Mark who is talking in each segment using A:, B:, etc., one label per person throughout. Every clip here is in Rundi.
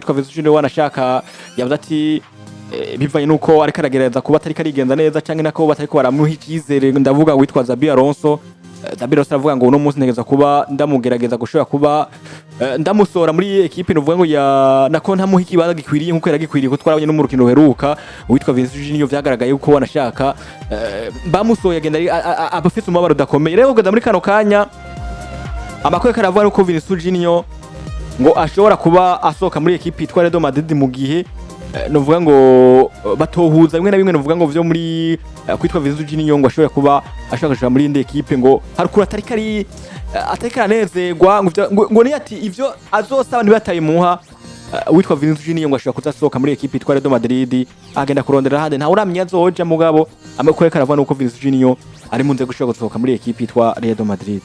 A: Witwa Vinicius Junior wanashaka yavuze ati bivanye nuko ariko aragerageza kuba atariko arigenza neza, canke nako batariko baramuha icyizere. Ndavuga witwa Xabi Alonso. Xabi Alonso aravuga ngo uno munsi ntegereza kuba ndamugerageza gushobora kuba ndamusohora muri ekipe, novuga ngo ya nako ntamuha ikibanza gikwiriye nkuko yaragikwiriye, kuko twarabonye no mu rukino ruheruka uwitwa Vinicius Junior vyagaragaye yuko wanashaka bamusohoye agenda abafise umubabaro udakomeye. Rero kugeza muri kano kanya amakuru karavuga yuko Vinicius Junior ngo ashobora kuba asohoka muri ekipe yitwa Real Madrid mu gihe novuga ngo batohuza bimwe na bimwe, novuga ngo vyo muri kwitwa Vinicius Junior ngo ashobora kuba ashobora kuja muri indi ekipe, ngo harukuru atari kari atari karanezerwa ngo ni ati ivyo azosaba ntibatayimuha. Witwa Vinicius Junior ngo ashobora kuzasohoka muri ekipe yitwa Real Madrid agenda kurondera ahandi, ntawe uramenya azoja, mugabo amakuru karavuga nuko Vinicius Junior ari mu nzego gushobora gusohoka muri ekipe yitwa Real Madrid.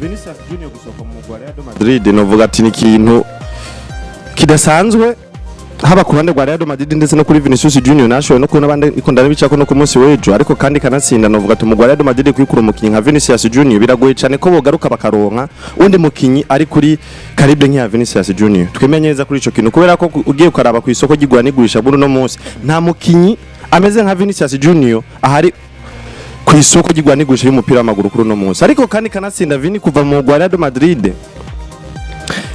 B: Vinicius Junior gusohoka mu mugwi wa Real Madrid, novuga ati ni ikintu kidasanzwe, haba ku ruhande rwa Real Madrid ndetse no kuri Vinicius Junior. Nashoboye no kubona abandi ikunda n'ibicako no ku munsi w'ejo, ariko kandi kanatsinda novuga ati umugwi wa Real Madrid kwikura umukinyi nka Vinicius Junior biragoye cyane ko bogaruka bakaronka undi mukinyi ari kuri calibre nk'iya Vinicius Junior. Twemenye neza kuri ico kintu, kubera ko ugiye ukaraba ku isoko ry'igura n'igurisha buno no munsi, nta mukinyi ameze nka Vinicius Junior ahari ku isoko ry'igura n'igurisha y'umupira w'amaguru kuri uno munsi. Ariko kandi kanatsinda Vini kuva mu mugwi wa Real Madrid,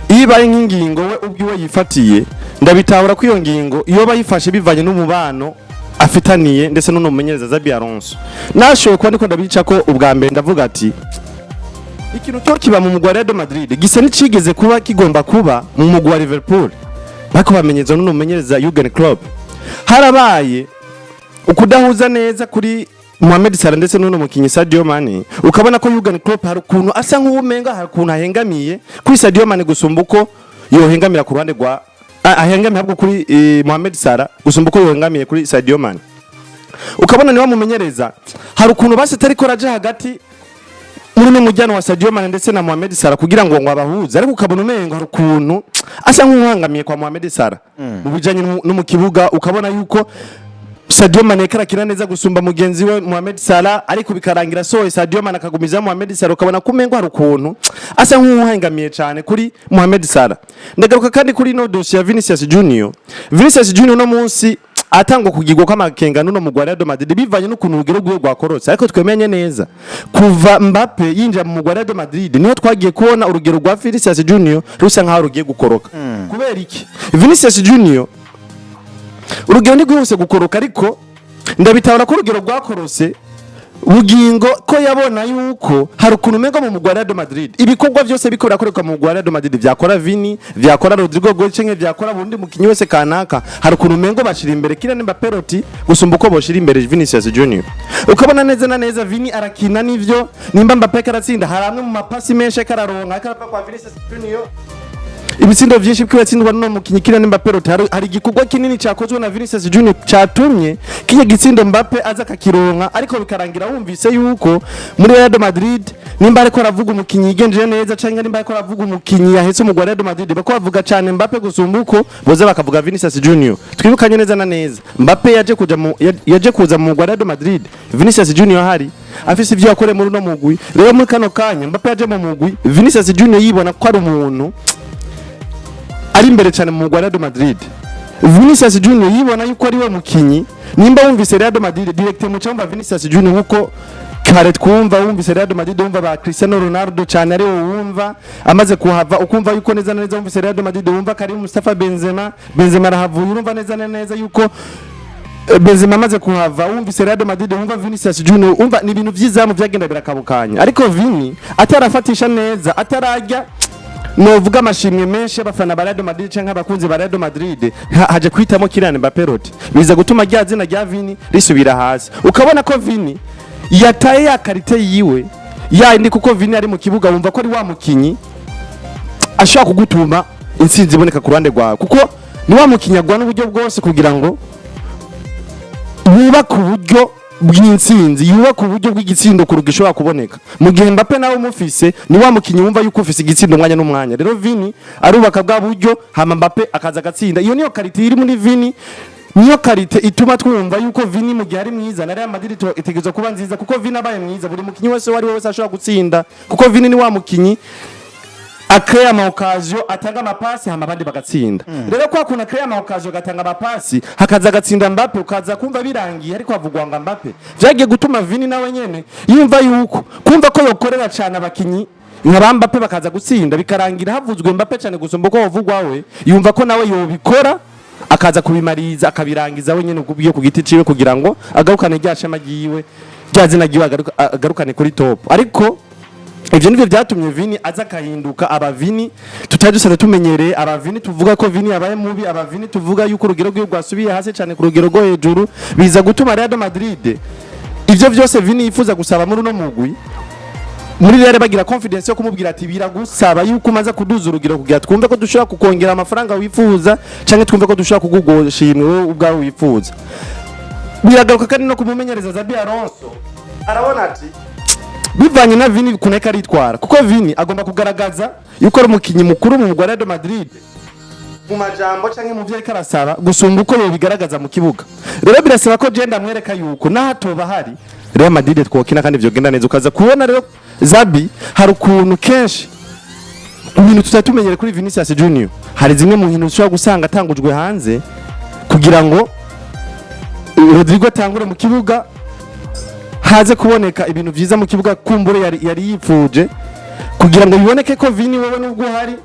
B: iyo ibaye nk'ingingo we ubwiwe yifatiye, ndabitahura ko iyo ngingo iyo bayifashe bivanye n'umubano afitaniye ndetse n'uno mumenyereza Xabi Alonso. Nashoboye kuba ndiko ndabica ko ubwa mbere ndavuga ati ikintu cyo kiba mu mugwi wa Real Madrid gisa n'icigeze kuba kigomba kuba mu mugwi wa Liverpool, bako bamenyereza n'uno mumenyereza Jurgen Klopp. Harabaye ukudahuza neza kuri Mohamed Salah ndetse n'uno mukinyi Sadio Mane, ukabona ko Jurgen Klopp hari ukuntu asa nk'umenga hari ukuntu ahengamiye kuri Sadio Mane gusumba uko yohengamira ku ruhande rwa ahengamiye ahubwo kuri Mohamed Salah gusumba uko yohengamiye kuri Sadio Mane. Ukabona niwe mumenyereza hari ukuntu basi atariko raja hagati muri uno mujyano wa Sadio Mane ndetse na Mohamed Salah kugira ngo abahuze, ariko ukabona umengo hari ukuntu asa nk'uhangamiye kwa Mohamed Salah mu bijanye no mu kibuga. Ukabona yuko Sadio Mane karakina neza gusumba mugenzi we Mohamed Salah, ariko bikarangira sohoye Sadio Mane akagumiza Mohamed Salah. Ukabona kumengo hari ukuntu asa nk'uhangamiye cyane kuri Mohamed Salah. Ndagaruka kandi kuri no dossier ya Vinicius Junior. Vinicius Junior no munsi atangwa kugirwa kw'amakenga n'uno mugwi wa Real Madrid bivanye n'ukuntu urugero rwiwe rwakorotse, ariko twemenye neza kuva Mbappe yinjira mu mugwi wa Real Madrid niho twagiye kubona urugero rwa Vinicius Junior rusa nkaho rugiye gukoroka. Kubera iki? Vinicius Junior urugero ntirwihuse gukoroka, ariko ndabitabura ko urugero rwakorose bugingo ko yabona yuko hari ukuntu umengo mu mugwi wa Real Madrid ibikorwa byose biko birakorerwa mu mugwi wa Real Madrid, vyakora Vini, vyakora Rodrygo Goes canke vyakora bundi mukinyi wese kanaka, hari ukuntu umengo bashira imbere Kylian Mbappé Lottin gusumba uko boshira imbere Vinicius Junior. Ukabona neza na neza Vini arakina nivyo, nimba Mbappé karatsinda, hari amwe mu mapasi menshi kararonka akarapa kwa Vinicius Junior. Ibitsindo vyinshi biko yatsindwa n'uno mukinyi Kylian Mbappé Lottin, hari igikorwa kinini cyakozwe na Vinicius Junior cyatumye kijya gitsindo Mbappe aza akakironka, ariko bikarangira wumvise yuko muri Real Madrid nimba ariko aravuga umukinyi yigenjeje neza canke nimba ariko aravuga umukinyi yahetse umugwi wa Real Madrid, bako bavuga cyane Mbappe gusumba uko boza bakavuga Vinicius Junior. Twibukanye neza na neza Mbappe yaje kuja mu yaje kuza mu mugwi wa Real Madrid, Vinicius Junior hari afise ivyo yakoreye muri uno mugwi. Rero muri kano kanya Mbappe yaje mu mugwi, Vinicius Junior yibona ko ari umuntu ari imbere cyane mu mugwi wa Real Madrid. Vinicius Junior yibona yuko ari we mukinyi, nimba wumvise Real Madrid direct mu cyumba Vinicius Junior, nkuko kare twumva wumvise Real Madrid wumva ba Cristiano Ronaldo cyane, ari wo wumva amaze kuhava ukumva yuko neza na neza wumvise Real Madrid wumva Karim Mustafa Benzema. Benzema arahavuye, urumva neza na neza yuko Benzema amaze kuhava wumvise Real Madrid wumva Vinicius Junior. Umva ni ibintu vyizamu vyagenda birakabukanya, ariko Vini atarafatisha neza, atarajya novuga amashimwe menshi y'abafana ba Real Madrid canke abakunzi ba Real Madrid, haje kwitamo Kylian Mbappé Lottin, biza gutuma rya zina rya Vini risubira hasi. Ukabona ko Vini yataye ya qualité yiwe yandi, kuko Vini ari mu kibuga wumva ko ari wa mukinyi ashobora kugutuma intsinzi iboneka ku ruhande rwawe, kuko ni wa mukinyi agwana uburyo bwose kugira ngo yubake uburyo bw'intsinzi, yubaka uburyo bw'igitsindo ku rugo ishobora kuboneka, mu gihe Mbappe nawe umufise ni wa mukinyi wumva yuko ufise igitsindo umwanya n'umwanya. Rero Vini arubaka bwa buryo, hama Mbappe akaza agatsinda. Iyo niyo qualité iri muri Vini, niyo qualité ituma twumva yuko Vini mu gihe ari mwiza na Real Madrid itegerezwa kuba nziza, kuko Vini abaye mwiza buri mukinyi wese uwo ari we wese ashobora gutsinda, kuko Vini ni wa mukinyi Akreya ama occasion, atanga amapasi, hama abandi bagatsinda. Rero kwa kuntu akreya ama occasion, agatanga amapasi, hakaza agatsinda Mbappe, ukaza kumva birangiye ariko havugwa ngo Mbappe, vyagiye gutuma Vini nawe nyene yumva yuko kumva ko yokorera cane abakinyi nka ba Mbappe bakaza gutsinda, bikarangira havuzwe Mbappe cane gusumba uko wovugwa we. Yumva ko nawe yobikora, akaza kubimariza, akabirangiza we nyene ubwiye ku giti ciwe, kugira ngo agarukane rya shema ryiwe, rya zina ryiwe, agarukane kuri top. Ariko ivyo nivyo vyatumye Vini aza akahinduka aba Vini tutari dusanzwe tumenyereye, aba Vini tuvuga ko Vini yabaye mubi, aba Vini tuvuga yuko urugero rwiwe rwasubiye hasi cyane ku rugero rwo hejuru. Biza gutuma Real Madrid ivyo vyose Vini yifuza gusaba muri uno mugwi, muri Real bagira confidence yo kumubwira ati: "Biragusaba yuko umaze kuduza urugero kugira twumve ko dushobora kukongera amafaranga wifuza, canke twumve ko dushobora kuguha ishimwe wowe ubwawe wifuza." Biragaruka kandi no kumumenyereza Xabi Alonso, arabona ati bivanye na Vini ukuntu ariko aritwara, kuko Vini agomba kugaragaza yuko ari umukinnyi mukuru mu mugwi wa Real Madrid mu majambo canke mu vyo ariko arasaba gusumba uko yobigaragaza mu kibuga. Rero birasaba ko je ndamwereka yuko naho atoba hari, Real Madrid twokina kandi vyogenda neza. Ukaza kubona rero Xabi hari ukuntu kenshi ibintu tutari tumenyere kuri Vinicius Junior, hari zimwe mu nkino ushobora gusanga atangujwe hanze kugira ngo Rodrigo atangure mu kibuga, haze kuboneka ibintu vyiza mu kibuga kumbure yari yipfuje, kugira ngo biboneke ko Vini wowe nubwo uhari,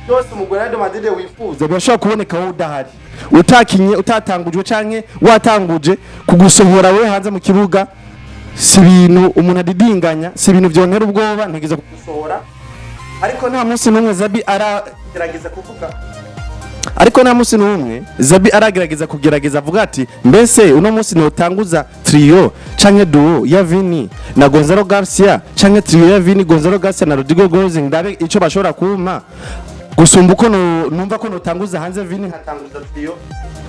B: byose umugwi Real Madrid wifuza birashobora kuboneka wowe udahari, utakinye, utatangujwe canke watanguje. Kugusohora wewe hanze mu kibuga si ibintu umuntu adidinganya, si ibintu vyontera ubwoba, ntegeza kugusohora. Ariko nta munsi n'umwe Xabi aragerageza kuvuga, ariko nta munsi n'umwe Xabi aragerageza kugerageza avuga ati: "Mbese uno munsi notanguza trio canke duo ya Vini na Gonzalo Garcia, canke trio ya Vini, Gonzalo Garcia na Rodrigo Goes, ndabe ico bashobora kumpa gusumba uko numva ko notanguza hanze Vini,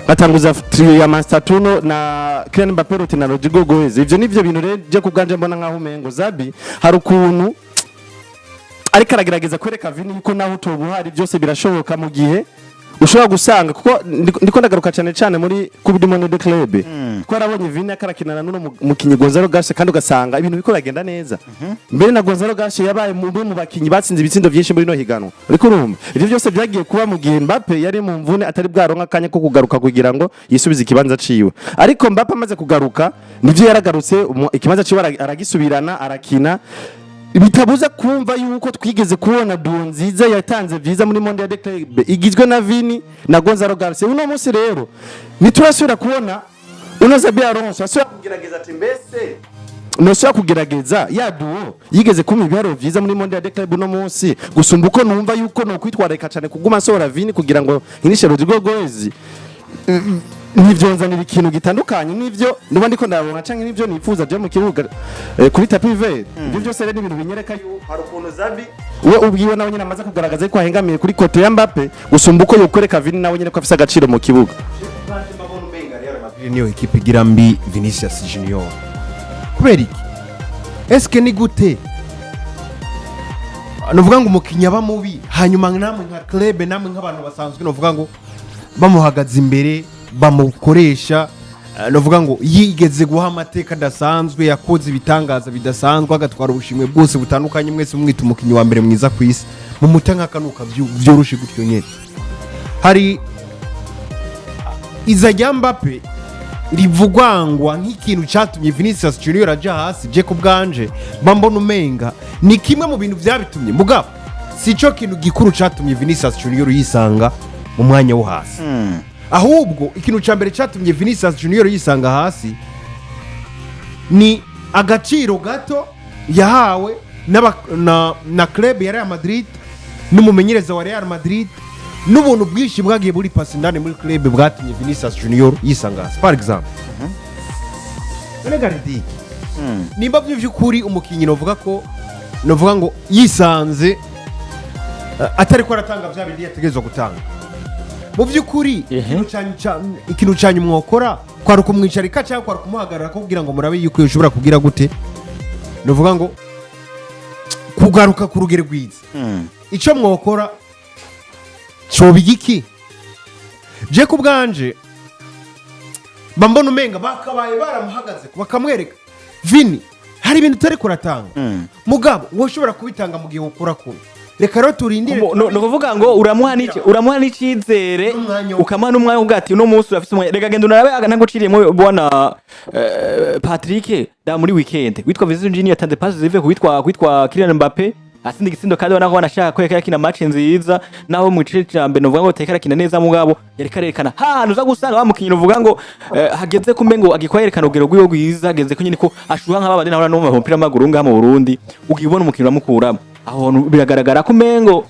B: nkatanguza trio ya Mastantuono na Kylian Mbappe Lottin na Rodrigo Goes." Ivyo nivyo bintu rero je kubwanje mbona nkaho umengo Xabi hari ukuntu ariko aragerageza kwereka Vini yuko naho utoba uhari byose birashoboka, mu gihe ushobora gusanga, kuko ndiko ndagaruka cyane cyane muri Coupe du Monde de Club, kuko yarabonye Vini akarakinana n'uno mukinyi Gonzalo Garcia, kandi ugasanga ibintu biko biragenda neza. Mbere na Gonzalo Garcia yabaye mu bakinyi batsinze ibitsindo byinshi muri no higanwa. Uriko urumva, ivyo byose byagiye kuba mu gihe Mbappe yari mu mvune, atari bwaronka akanya ko kugaruka kugira ngo yisubize ikibanza ciwe. Ariko Mbappe amaze kugaruka, nivyo yaragarutse, ikibanza ciwe aragisubirana, arakina, bitabuza kumva yuko twigeze kubona duo nziza yatanze vyiza muri Mondial de Club igizwe na Vini na Gonzalo Garcia. Uno munsi rero niturasubira kubona uno Xabi Alonso asubira kugerageza ati: "Mbese nosubira kugerageza ya duo yigeze kumpa ibiharuro vyiza muri Mondial de Club uno munsi, gusumba uko numva yuko no kwitwararika cane kuguma nsohora Vini kugira ngo nkinishe Rodrigo Goes, ntivyonzanira ikintu gitandukanye n'ivyo nuba ndiko ndabona canke n'ivyo nifuza je mu kibuga, kuri tapis vert." Ivyo byose rero ni ibintu binyereka yuko hari ukuntu Xabi we ubwiwe nawe nyene amaze kugaragaza ko ahengamiye kuri côté ya Mbappe gusumba uko yokwereka Vini nawe nyene ko afise agaciro mu kibuga.
C: Niyo ekipe igira mbi Vinicius Junior. Kubera iki? Eske ni gute nuvuga ngo umukinnyi aba mubi, hanyuma namwe nka club, namwe nk'abantu basanzwe, nuvuga ngo bamuhagaze imbere, bamukoresha, nuvuga ngo yigeze guha amateka adasanzwe, yakoze ibitangaza bidasanzwe, agatwara ubushimwe bwose butandukanye, mwese mumwita umukinnyi wa mbere mwiza ku isi, mumuta nk'akanuka vyoroshe gutyo nyene? Hari iza rya Mbappe rivugwangwa nk'ikintu cyatumye Vinicius Junior aja hasi. Je ku bwanje mbona umenga ni kimwe mu bintu byabitumye, mugabo si cyo kintu gikuru cyatumye Vinicius Junior yisanga mu mwanya wo hasi. Ahubwo ikintu cya mbere cyatumye Vinicius Junior yisanga hasi ni agaciro gato yahawe na club ya Real Madrid n'umumenyereza wa Real Madrid, n'ubuntu bwinshi bwagiye buri pasi indani muri club bwatumye Vinicius Junior yisanga hasi. Par exemple, none Garidiki, nimba by'ukuri umukinnyi novuga ko novuga ngo yisanze atari ko aratanga bya bindi yategerezwa gutanga mu by'ukuri, ikintu cyanyu mwokora kwari ukumwicarika cyangwa kwari ukumuhagarara kugira ngo murabe yuko yoshobora kugira gute, novuga ngo kugaruka ku rugero rwiza. Icyo mwokora coba igiki? Je ku bwanje mba mbona umenga bakabaye baramuhagaze, bakamwereka: "Vini, hari ibintu utari kuratanga, mugabo wowe ushobora kubitanga mu gihe ukora kuno." Reka rero turindire.
A: Ni ukuvuga ngo uramuha n'icizere,
C: N'umwanya
A: ukamuha n'umwanya, uvuga ati uno munsi urafise umwanya, reka genda unarabe. Ntaguciriyemo, bwana Patrick, da muri weekend witwa Vinicius Junior yatanze passe zive ku witwa Kylian Mbappe, atsinda igitsindo, kandi ubona ko banashaka ko yariko arakina match nziza, naho mu gice ca mbere novuga ngo atariko arakina neza, mugabo yariko arerekana hantu uza gusanga bamukinyi, uvuga ngo hageze kumbe ngo agikwa yerekana urugero rwiwe rwiza, hageze ko nyine ko ashuha nk'abandi nahora no mu mupira w'amaguru ngaha mu Burundi, ukibona umukinyi uramukuramo aho hantu biragaragara ko umengo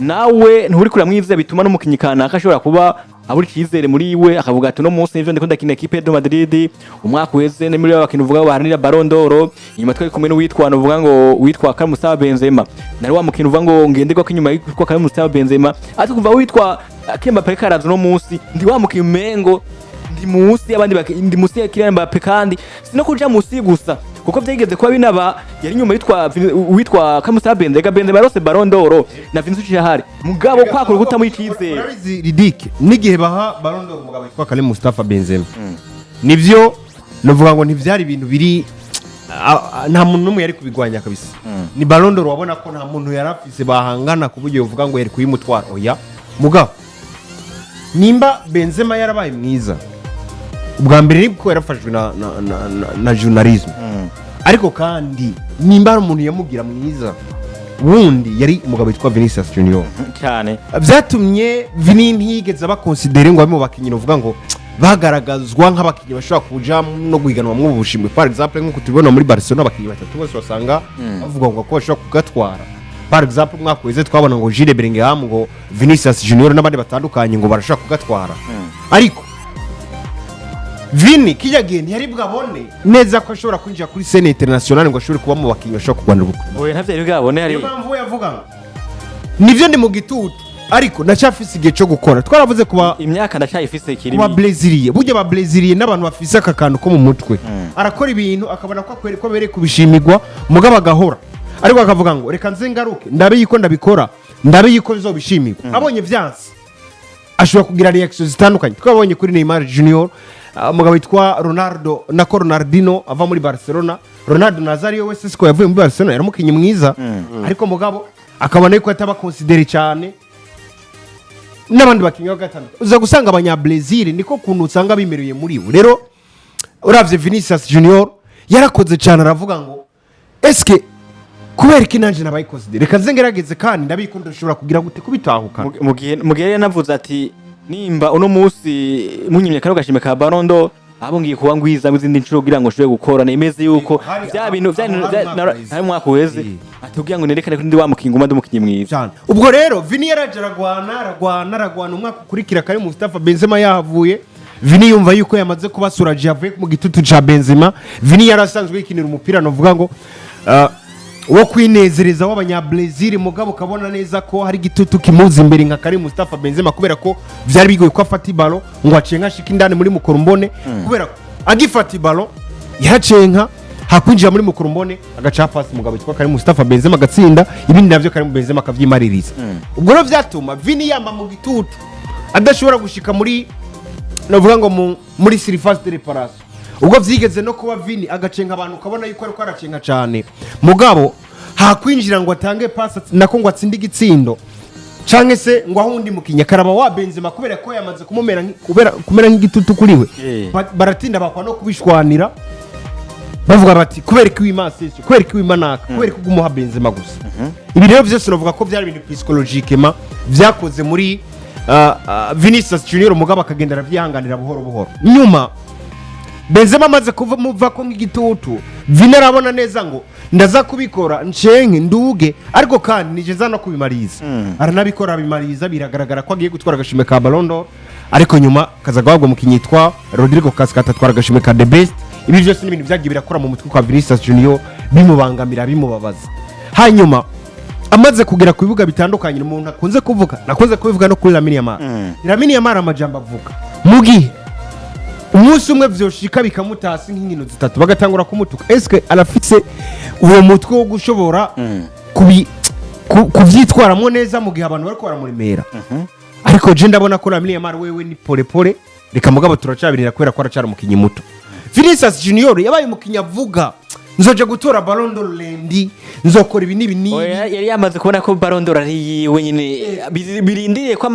A: nawe nturi kuramwizera, bituma n'umukinyi kanaka ashobora kuba abura icyizere muri we, akavuga ati uno munsi nivyo ndiko ndakina équipe de Madrid, umwaka uheze ni muri abakinyi uvuga ngo baharanira Ballon d'Or, inyuma twari kumwe n'uwitwa, uvuga ngo witwa Karim Mustafa Benzema, nari wa mukinyi uvuga ngo ngenderwa ko inyuma yitwa Karim Mustafa Benzema, ariko kuva witwa Kylian Mbappe karaza, uno munsi ndi wa mukinyi umengo ndi munsi y'abandi ndi munsi ya Kylian Mbappe, kandi sino kuja munsi gusa, kuko byigeze kuba binaba yari nyuma yitwa witwa Kamusa Benzema. Benzema yarose Ballon d'Or na Vinicius Junior, mugabo kwakura gutamu icyizere.
C: Urabizi Ridike, n'igihe baha Ballon d'Or umugabo witwa Karim Mustafa Benzema, nivyo novuga ngo ntivyari ibintu biri nta muntu n'umwe yari kubigwanya kabisa. Ni Ballon d'Or wabona ko nta muntu yari afise bahangana ku buryo uvuga ngo yari kuyimutwara, oya. Mugabo nimba Benzema yarabaye mwiza ubwa mbere nibwo yarafashwe na journalisme, ariko kandi nimba hari umuntu yamugira mwiza wundi yari umugabo witwa Vinicius Junior.
A: Cyane.
C: Byatumye Vini ntiyigeze aba considéré ngo abe mu bakinnyi uvuga ngo bagaragazwa nk'abakinnyi bashobora kuja no guhiganwa muri ubu bushimwe. Par exemple, nk'uko tubibona muri Barcelona, abakinnyi batatu bose basanga bavuga ngo ko bashobora kugatwara. Par exemple, umwaka weze twabona ngo Jude Bellingham, ngo Vinicius Junior n'abandi batandukanye ngo barashobora kugatwara, ariko Vini kijya gihe ntiyari bwabone neza ko ashobora kwinjira kuri scène internationale ngo ashobore kuba mu bakinnyi bashobora kurwanira ubukwe.
A: Oya, ntavyo yari bwabone hari.
C: Niyo mpamvu we yavuga ngo nibyo ndi mu gitutu, ariko ndacyafise igihe cyo gukora. Twaravuze kuba
A: Imyaka ndacyayifise ikiri.
C: Kuba brésiliens, burya ba brésiliens n'abantu bafise aka kantu ko mu mutwe, arakora ibintu akabona ko akwere ko abereye kubishimirwa, mugabo agahora, ariko akavuga ngo reka nze ngaruke ndabe yuko ndabikora, ndabe yuko nzobishimirwa. Abonye vyanse ashobora kugira reaction zitandukanye. Twabonye kuri Neymar Junior, umugabo witwa Ronaldo, nako Ronaldinho ava muri Barcelona, Ronaldo Nazario wese siko yavuye muri Barcelona yari umukinnyi mwiza, ariko mugabo akabona yuko ataba considéré cyane n'abandi bakinnyi bagatandukanye. Uza gusanga abanya Brazil niko kuntu usanga bimereye muri bo. Rero uravye Vinicius Junior yarakoze cyane, aravuga ngo eske kubera iki nanje nabaye considéré? Reka nze ngerageze kandi ndabikunda, ushobora kugira gute kubitahukana.
A: Mu gihe yanavuze ati nimba uno munsi munyimye kano gashimwe ka Ballon d'Or, abo ngiye kuba ngwiza izindi nshuro kugira ngo nshobore gukora nemeze yuko bya bintu bya
C: aho hari umwaka uheze.
A: hari umwaka uheze, ati kugira ngo nerekane ko ndi wa mukinyi nguma ndi umukinyi mwiza.
C: Cyane. Ubwo rero Vini yaraje aragwana, aragwana, aragwana. Umwaka ukurikira kari Mustafa Benzema yahavuye, Vini yumva yuko yamaze kuba suraje, yavuye mu gitutu ca Benzema. Vini yarasanzwe yikinira umupira novuga ngo wo kwinezereza w'abanya Brazil, mugabo ukabona neza ko hari igitutu kimuza imbere nka Karim Mustafa Benzema, kubera ko vyari bigoye ko afata ibalo ngo acenka ashike indani muri mukorombone, kubera ko agifata ibalo yaracenka, hakwinjira muri mukorombone agaca pasi umugabo witwa Karim Mustafa Benzema agatsinda, ibindi navyo Karim Benzema akavyimaririza. Ubwo rero vyatuma Vini yamba mu gitutu adashobora gushika muri navuga ngo muri surface de réparation. Ubwo vyigeze no kuba Vini agacenka abantu ukabona yuko ariko aracenka cyane, mugabo hakwinjira ngo atange pass, nako ngo atsinde igitsindo canke se ngo aho undi mukinya karaba wa Benzema, kubera ko yamaze kumumera kumera nk'igitutu kuri we. Baratinda bakwa no kubishwanira, bavuga bati kubera ko wima Asensio, kubera ko wima naka, kubera ko ugumuha Benzema gusa. Ibi rero byose navuga ko byari ibintu psychologiquement vyakoze muri Vinicius Junior, umugabo akagenda aravyihanganira buhoro buhoro. Nyuma Benzema amaze kuva muva ko nk'igitutu, Vini arabona neza ngo ndaza kubikora nshenke nduge, ariko kandi nije no kubimariza. Aranabikora, abimariza, biragaragara ko agiye gutwara agashimwe ka Ballon d'Or, ariko nyuma kaza guhabwa umukinnyi yitwa Rodrigo Cascata, atwara agashimwe ka The Best. Ibi byose ni ibintu byagiye birakora mu mutwe kwa Vinicius Junior, bimubangamira, bimubabaza. Hanyuma amaze kugera ku bibuga bitandukanye, umuntu akunze kuvuga, nakunze kubivuga no kuri Lamine Yamal. Lamine Yamal amajambo avuga, mu gihe umunsi umwe vyoshika bikamutasi nk'inkino zitatu bagatangura kumutuka, eske arafise uwo mutwe wo gushobora kuvyitwaramo neza mu gihe abantu bariko baramuremera? Ariko je ndabona ko Lamine Yamal wewe ni pole pole, reka mugabo turacabirira kubera ko aracara umukinyi muto. Vinicius Junior yabaye umukinyi avuga Nzoja gutora Ballon d'Or lundi, nzokora ibi n'ibi n'ibi.
A: Oya, yari yamaze kubona ko Ballon d'Or ari yiwe nyine, birindiriye ko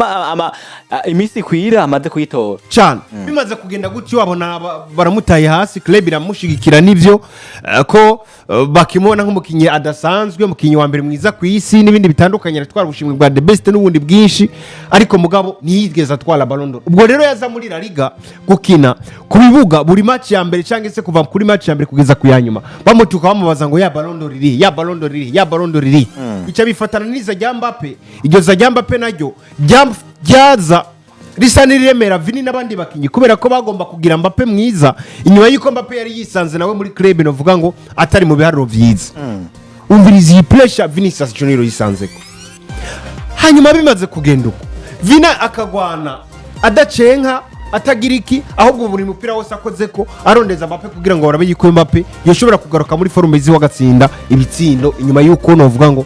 A: iminsi ikwira amaze kuyitora.
C: Cyane. Bimaze kugenda gutyo, abona baramutaye hasi, club iramushigikira, nivyo ko bakimubona nk'umukinnyi adasanzwe, umukinnyi wa mbere mwiza ku isi n'ibindi bitandukanye, aratwara ubushimwe bwa the best n'ubundi bwinshi, ariko mugabo ntiyigeze atwara Ballon d'Or. Ubwo rero yaza muri La Liga gukina ku bibuga, buri match ya mbere cyangwa se kuva kuri match ya mbere kugeza ku ya nyuma, bamutuka, bamubaza ngo: "Ya Ballon d'Or iri? Ya Ballon d'Or iri? Ya Ballon d'Or iri?" Bica bifatana n'iza rya Mbappe. Iryo za rya Mbappe naryo ryaza risa n'iriremera Vini n'abandi bakinnyi, kubera ko bagomba kugira Mbappe mwiza inyuma y'uko Mbappe yari yisanze nawe muri club novuga ngo atari mu biharuro byiza. Umviriza iyi pressure Vinicius Junior yisanzeko. Hanyuma bimaze kugenda uko, Vini akagwana adacenka, atagira iki, ahubwo buri mupira wose akoze ko arondeza Mbappe kugira ngo barabe yuko Mbappe yoshobora kugaruka muri forme ziwe, agatsinda ibitsindo inyuma y'uko novuga ngo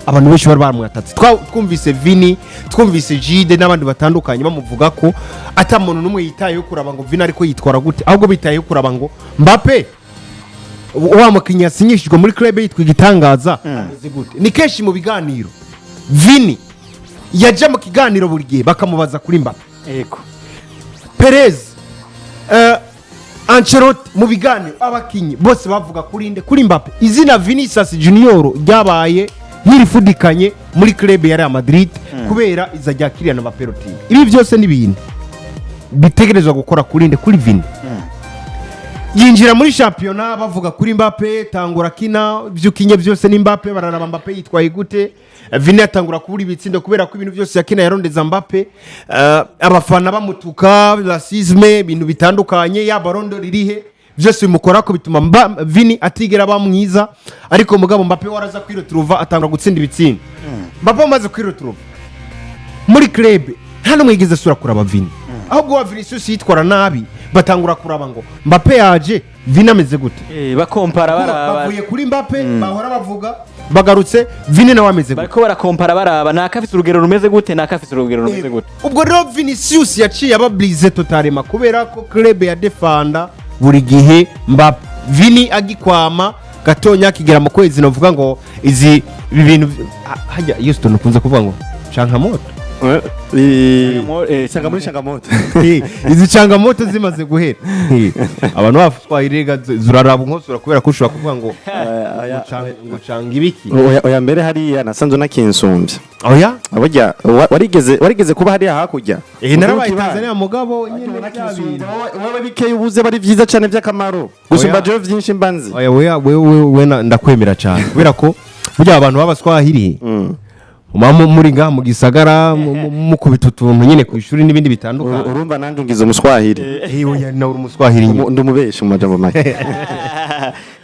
C: abantu benshi bari bamwatatse. Twumvise Vini, twumvise Jide n'abandi batandukanye bamuvuga ko ata muntu n'umwe yitayeho kuraba ngo Vini ariko yitwara gute, ahubwo bitayeho kuraba ngo Mbappe, wa mukinnyi yasinyishijwe muri club yitwa igitangaza, ameze gute. Ni kenshi mu biganiro Vini yajya mu kiganiro, buri gihe bakamubaza kuri Mbappe. Perez, Ancelotti mu biganiro, abakinnyi bose bavuga kuri nde? Kuri Mbappe. Izina Vinicius Junior ryabaye nk'irifudikanye muri club ya Real Madrid kubera iza rya Kylian Mbappe. Ibi byose ni ibintu bitegerezwa gukora kuri nde? Kuri Vini. Yinjira muri shampiyona bavuga kuri Mbappe, tangura kina, ibyo ukinye byose ni Mbappe, bararaba Mbappe yitwaye gute. Vini atangura kubura ibitsindo kubera ko ibintu byose yakina yarondeza Mbappe. Abafana bamutuka racisme, ibintu bitandukanye, ya Ballon d'Or irihe, byose bimukora ko bituma Vini atigera aba mwiza. Ariko mugabo Mbappe waraza kwiroturuva, atangura gutsinda ibitsindo. Mbappe amaze kwiroturuva muri club, nta n'umwe yigeze asura kuraba Vini, ahubwo wa Vinicius yitwara nabi, batangura kuraba ngo Mbappe yaje, Vini ameze gute?
A: Bakompara, baraba.
C: Bavuye kuri Mbappe bahora bavuga, bagarutse Vini nawe ameze gute?
A: Bariko barakompara, baraba naka afise urugero rumeze gute, naka afise urugero rumeze gute.
C: Ubwo rero Vinicius yaciye aba brisé totalement kubera ko club ya defanda buri gihe Mbappe. Vini agikwama gatonya, akigera mu kwezi novuga ngo izi ibi bintu hajya Houston ukunze kuvuga ngo cankamoto.
B: Muri changamoto.
C: Izi changamoto zimaze guhera, abantu batwaye irega zuraraba unkosora kubera ko ushobora kuvuga ngo ngo canga ibiki.
B: Oya, oya, mbere hariya nasanze unakinsumbye.
C: Oya.
B: Burya warigeze kuba hariya hakurya.
C: Narabaye Tanzania, mugabo nyene bya bintu.
B: Wowe bikeyi ubuze bari byiza cyane by'akamaro gusumba
C: Oya.
B: jewe vyinshi mbanzi.
C: Oya, oya, wewe we ndakwemera cyane kubera ko burya abantu b'abaswahili muba muri ngaha mu gisagara mukubita utuntu nyine ku ishuri n'ibindi bitandukanye.
B: Urumva nanjye ungize umuswahili.
C: Oya, nawe uri umuswahili nyine.
B: Ndumubeshi mu majambo make.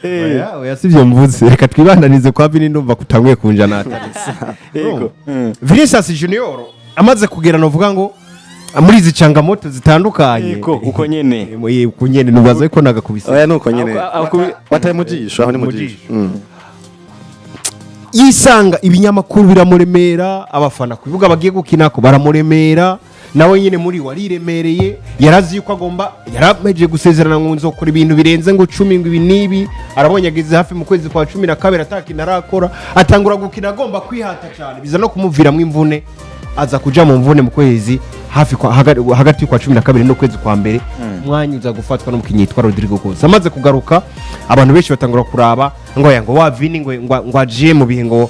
C: Oya, oya, sivyo mvuze. Reka twibandanize kwa Vini, ndumva kutamwe kunja natarese.
A: Yego.
C: Vinicius Junior amaze kugera novuga ngo muri izi changamoto zitandukanye.
A: Yego, uko nyene.
C: Uko nyene nubaza ko nagakubise.
B: Oya, nuko nyene. Wataye mu jisho, aho ni mu
C: Mu
B: jisho.
C: jisho. Yisanga ibinyamakuru biramuremera, abafana ku bibuga bagiye gukina ko baramuremera, nawe nyine muri wariremereye. Yarazi yuko agomba, yarameje gusezerana ngo nzokora ibintu birenze ngo 10, ngo ibi n'ibi. Arabonye ageze hafi mu kwezi kwa 12 atakina arakora, atangura gukina agomba kwihata cyane, biza no kumuviramo imvune. Aza kuja mu mvune mu kwezi hafi kwa hagati y'ukwa 12 n'ukwezi kwa mbere. Umwanya uza gufatwa n'umukinnyi yitwa Rodrygo Goes. Amaze kugaruka, abantu benshi batangura kuraba ngo ya ngo wa Vini ngo agiye mu bihe ngo